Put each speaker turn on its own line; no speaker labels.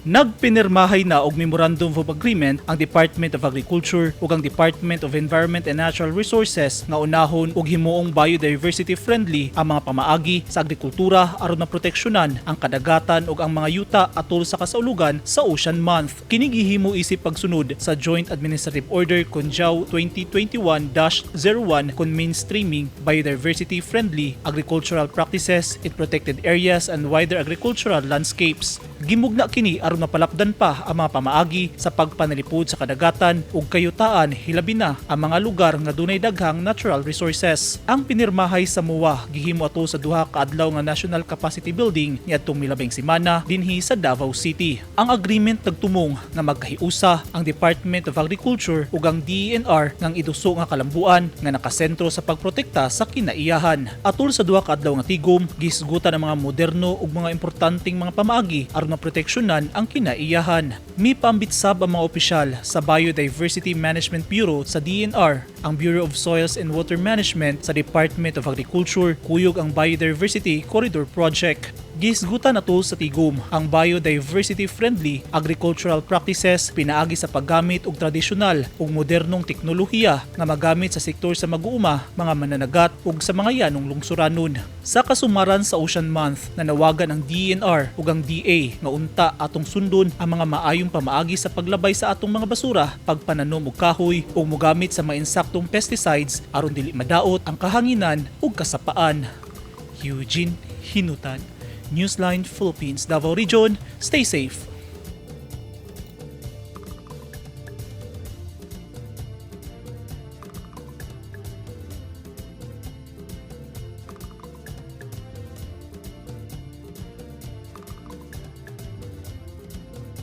Nagpinirmahay na og Memorandum of Agreement ang Department of Agriculture ug ang Department of Environment and Natural Resources nga unahon og himuong biodiversity friendly ang mga pamaagi sa agrikultura aron maproteksyonan ang kadagatan ug ang mga yuta atol sa kasaulugan sa Ocean Month. Kini gihimo isip pagsunod sa Joint Administrative Order CONJAW 2021-01 kon mainstreaming biodiversity friendly agricultural practices in protected areas and wider agricultural landscapes. Gimugna kini aron mapalapdan pa ang mga pamaagi sa pagpanalipod sa kadagatan ug kayutaan, hilabi na ang mga lugar nga dunay daghang natural resources. Ang pinirmahay sa MOA gihimo ato sa duha ka adlaw nga National Capacity Building niadtong milabing semana dinhi sa Davao City. Ang agreement nagtumong nga magkahiusa ang Department of Agriculture ug ang DENR ngang iduso nga kalambuan nga nakasentro sa pagprotekta sa kinaiyahan. Atol sa duha ka adlaw nga tigom, gihisgutan ang mga moderno ug mga importanteng mga pamaagi aron maproteksyonan ang kinaiyahan. Mipaambit sab ang mga opisyal sa Biodiversity Management Bureau sa DENR, ang Bureau of Soils and Water Management sa Department of Agriculture, kuyog ang Biodiversity Corridor Project. Gihisgutan ato sa tigom ang biodiversity friendly agricultural practices pinaagi sa paggamit og tradisyonal ug modernong teknolohiya nga magamit sa sektor sa mag-uuma, mga mananagat ug sa mga yanong lungsuranon. Sa kasumaran sa Ocean Month, nanawagan ang DENR ug ang DA nga unta atong sundon ang mga maayong pamaagi sa paglabay sa atong mga basura, pagpananom og kahoy ug mogamit sa mga insaktong pesticides aron dili madaot ang kahanginan ug kasapaan. Eugene Hinutan, Newsline Philippines, Davao Region. Stay safe.